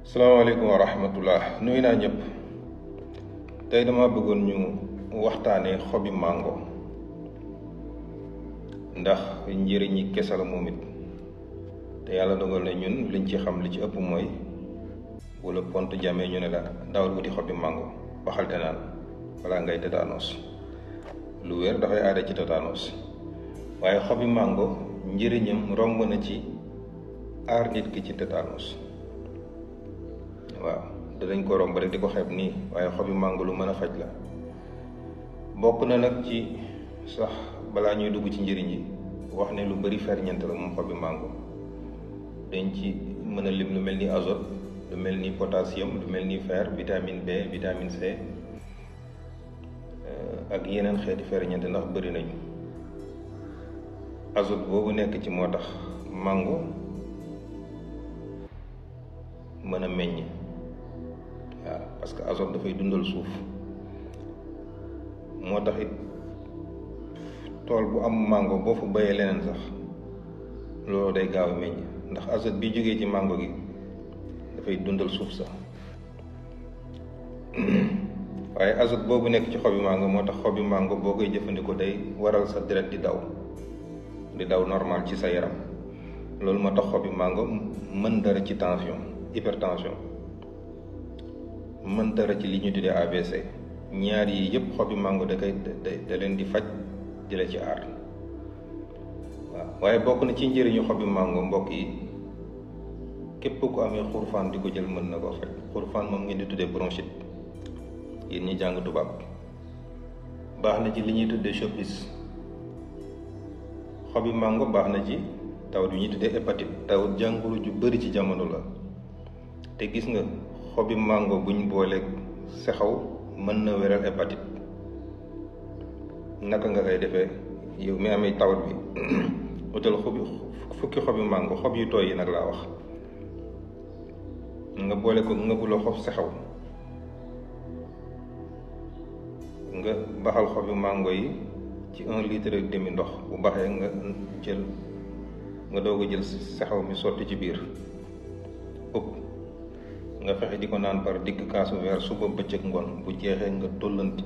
salaamaaleykum wa rahmatullah nuyu naa ñëpp. tey dama bëggoon ñu waxtaanee xobi màngo ndax njëriñi kese la moom it te yàlla dogal na ñun liñ ci xam li ci ëpp mooy bu la pont jamee ñu ne la dawal wuti xobi màngo waxal te naan wala ngay tétanos lu wér dafay aada ci tétanos waaye xobi màngo njëriñam romb na ci aar nit ki ci tétanos. waaw danañ ko romb rek di ko xeeb nii waaye xobi màngo lu mën a faj la. bokk na nag ci sax balaa ñuy dugg ci njëriñ yi wax ne lu bari ferñeent la moom xobi màngo. dañ ci mën a lim lu mel ni azote, lu mel ni potassium, lu mel ni fer, vitamine B, vitamine C ak yeneen xeeti ferñeent ndax bari nañu. azote boobu nekk ci moo tax màngo mën a meññ. waaw parce que azote dafay dundal suuf moo tax it tool bu am màngo boo fa bayee leneen sax loolu day gaaw a meññ ndax azote bi jógee ci màngo gi dafay dundal suuf sax waaye azote boobu nekk ci xobi màngo moo tax xobi màngo boo koy jëfandikoo day waral sa deret di daw normal ci sa yaram. loolu moo tax xobi màngo mën dara ci tension, hypertension, mën dara ci li ñu tuddee AVC. ñaar yi yëpp xobi màngo da leen di faj di la ci aar. waaw waaye bokk na ci njëriñu xobi màngo mbokk yi képp ku amee xurfaan di ko jël mën na koo faj. xurfaan moom ngeen di tuddee bronchite yéen ñi jàng tubaab. baax na ci li ñuy tuddee chopis. xobi màngo baax na ci tawat yu ñuy tuddee hépatite, tawat jàngoro ju bari ci jamono la. te gis nga xobi màngo buñ booleeg sexaw mën na wéral hépatite. naka nga koy defee yow mi amee tawat bi utal fukki xobi màngo, xob yu tooy yi nag laa wax, nga boole ko ngëbuloo xob sexaw, nga baxal xobi màngo yi ci 1,5 litre ndox. bu baxee nga doog a jël sexaw mi sotti ci biir ëpp nga fexe di ko naan par digg kaasu weer suba bëccëg ngoon. bu jeexee nga tollanti.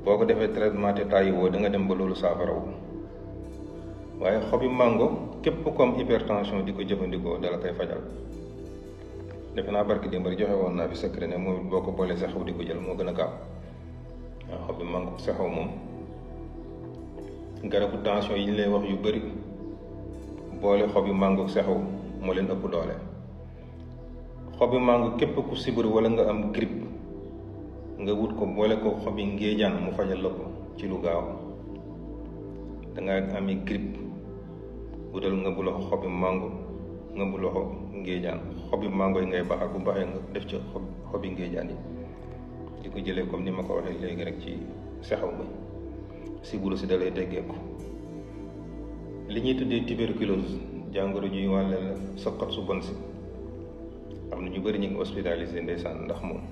boo ko defee traitement te tàyyi woo da nga dem ba loolu saafarawu. waaye xobi màngo képp ku am hypertension di ko jëfandikoo dala koy fajal. defe naa barki démb joxe woon naa fi secret ne moom boo ko boolee sexaw di ko jël moo gën a gaaw. waaw xobi màngo sexaw moom garabu tension yi ñu lay wax yu bari boole xobi màngo sexaw moo leen ëpp doole. xobi màngo képp ku sibiru wala nga am grippe nga wut ko boole ko xobi ngéejaan mu fajal la ko ci lu gaaw. danga amee grippe wutal nga bu loxo xobi màngo nga bu loxo ngéejaan. xobi màngo yi ngay baxal bu baxee nga def ci xobi ngéejaan yi di ko jëlee comme ni ma ko waxee léegi rek ci sexaw mi. sibiru si dalay teggeeku. li ñuy tuddee tuberculose jàngoro ñuy wàlle la saqat su bon si am na ñu bëri ñu ngi hospitalisé ndeysaan ndax moom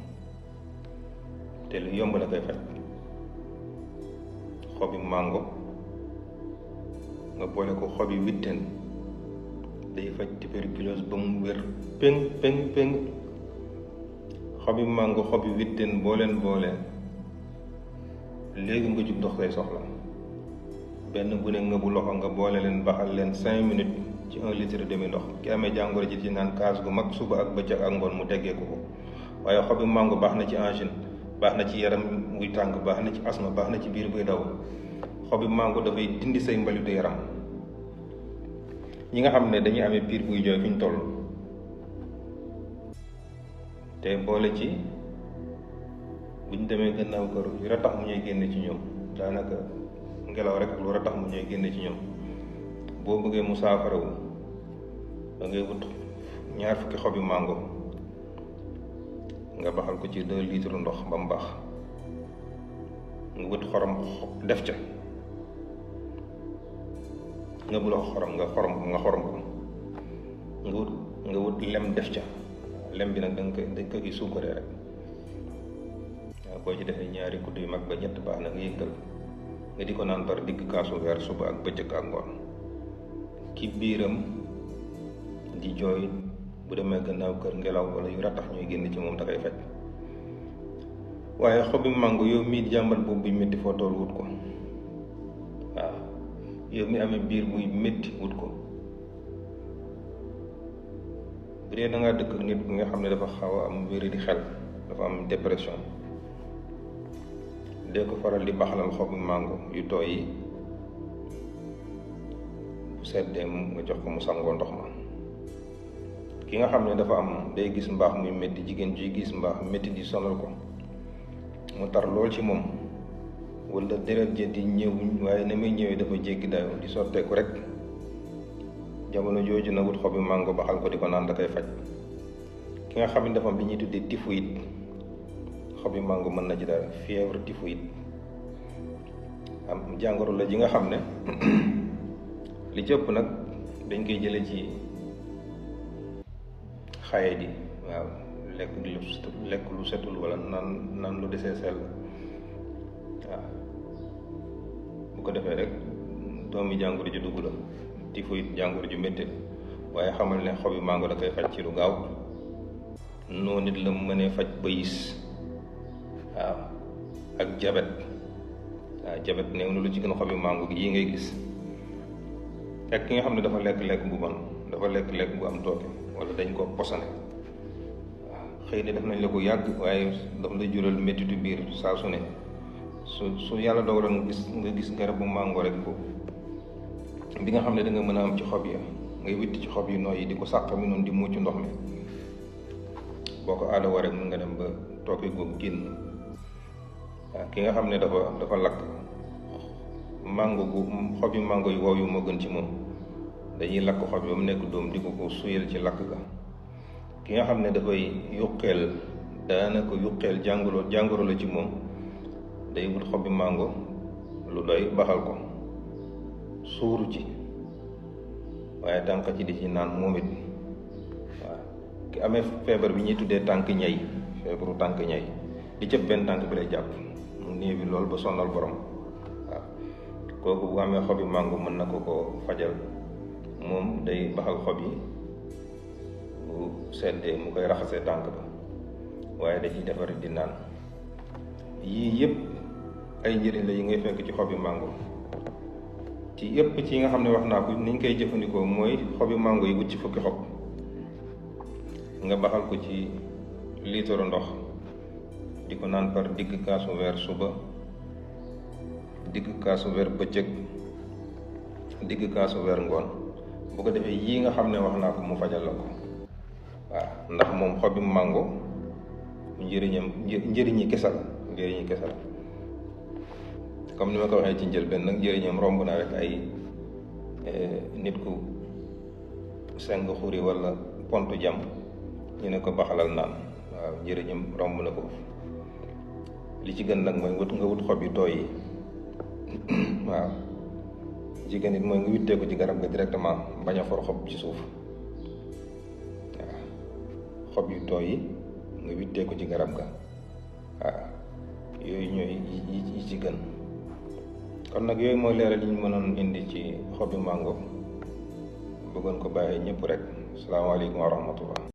te lu yomb la koy faj. xobi màngo nga boole ko xobi witten day faj tuberculose ba mu wér péng. xobi màngo xobi witten boo leen léegi nga jug dox say soxla. benn bu ne nga bu loxo nga boole leen baxal leen 5 minutes ci 1,5 litre ndox. ki amee jàngoro ji ci naan kaas gu mag suba ak bëccëg ak ngoon mu teggeeku ko. waaye xobi màngo baax na ci angine, baax na ci yaram wuy tàng, baax na ci asma, baax na ci biir buy daw. xobi màngo dafay dindi say mbalitu yaram. ñi nga xam ne dañuy amee biir buy jooy fi ñu toll te boole ci buñ demee gannaaw kër yu ratax mu ñuy génne ci ñoom, daanaka ngelaw rek lu ratax mu ñuy génne ci ñoom. boo bëggee mu saafarawu da ngay wut 2 fukki xobi màngo nga baxal ko ci 2 litres ndox ba mu baax. nga wut xorom def ca nga bu la xorom nga xorom ko. nga wut lem def ca. lem bi nag dañ ko gi suukaree rek. waaw boo ci defee 2 kudd yu mag ba 3 baax na nga yëngal nga di ko naan par digg kaasu weer suba ak bëccëg ak ngoon. ki biiram di jooy bu demee gannaaw kër ngelaw wala yu rattax ñuy génn ci moom da koy faj. waaye xobi mango yow mii jàmbat boobu buy métti foo tool wut ko. waaw yow mi amee biir buy métti wut ko. bu dee da ngaa dëkk nit bi nga xam ne dafa xaw a am wéri di xel, dafa am dépression, dee ko faral di baxalal xobi mango yu tooy yi, bu seddee nga jox ko mu sangoo ndox ma. ki nga xam ne dafa am day gis mbaax muy métti, jigéen juy gis mbaax métti di sonal ko mu tar lool ci moom, wala deret ji di ñëw waaye na muy ñëwee dafa jéggi dayoo di sotteeku rek, jamono jooju na wut xobi mango baxal ko di ko naan da koy faj. ki nga xam ne dafa am li ñuy tuddee typhoïde, xobi mango mën na ci dara. fièvre typhoïde am jàngoro la ji nga xam ne li jëpp nag dañ koy jële ci xaye di, waaw lekk lu setul wala naan lu desee sell. waaw bu ko defee rek doomi jàngoro ju dugg la. typhoïde jàngoro ju métti waaye xamal ne xobi mango da koy faj ci lu gaaw. noo nit la mënee faj bayis, waaw ak jabet. waaw jabet néew na lu ci gën a xobi mango gi yi ngay gis. ak ki nga xam ne dafa lekk-lekk bu bon, dafa lekk-lekk bu am tooke wala dañ ko posone. waaw xëy na def nañ la ko yàgg waaye dafa la jural méttitu biir saa su ne. su yàlla dogaloon nga gis garabu mango rek ko bi nga xam ne da nga mën a am ci xob ya, ngay witti ci xob yu nooy yi di ko sàq mi noonu di mucc ndox mi, boo ko aada woo rek mën nga dem ba tooke googu génn. waaw ki nga xam ne dafa lakk mango gu xobi mango yu wow yu moo gën ci moom, dañuy lakk xob ba mu nekk doom di ko suyal ci lakk ga. ki nga xam ne dafay yuqeel, daanaka yuqeel jàngoro la ci moom, day wut xobi mango lu doy baxal ko suuru ci, waaye tànk ci di ci naan moom it. waaw ki amee feebar bi ñuy tuddee tànk ñay, feebaru tànk ñay di cëpp benn tànk bi lay jàpp mu néew bi loolu ba sonnal borom. waaw kooku bu amee xobi mango mën na ko fajal. moom day baxal xob yi, bu seddee mu koy raxasee tànk ba, waaye da ciy defar di naan. yii yëpp ay njëriñ la yi ngay fekk ci xobi mango. ci yëpp ci nga xam ne wax naa ko niñ koy jëfandikoo mooy xobi mango yi wut ci fukki xob nga baxal ko ci liitaru ndox di ko naan par digg kaasu weer suba, digg kaasu weer bëccëg, digg kaasu weer ngoon. bu ko defee yii nga xam ne wax naa ko mu fajal la ko. waaw ndax moom xobi mango njëriñi kese la. comme ni ma ko waxee ci njëlbeen nag njëriñam romb na rek ay nit ku seng xuri wala pontu jam ñu ne ko baxalal naan. waaw njëriñam romb na ko. li ci gën nag mooy nga wut xob yu tooy yi. waaw jigéen nit mooy nga wittee ko ci garab ga directement, bañ a for xob ci suuf. waaw xob yu tooy yi nga wittee ko ci garab ga. waaw yooyu ñooy yi ci gën. kon nag yooyu mooy leeral yi ñu mënoon indi ci xobi mango, bëggoon ko bàyyee ñëpp rek. asalaamaaleykum wa rahmatullah.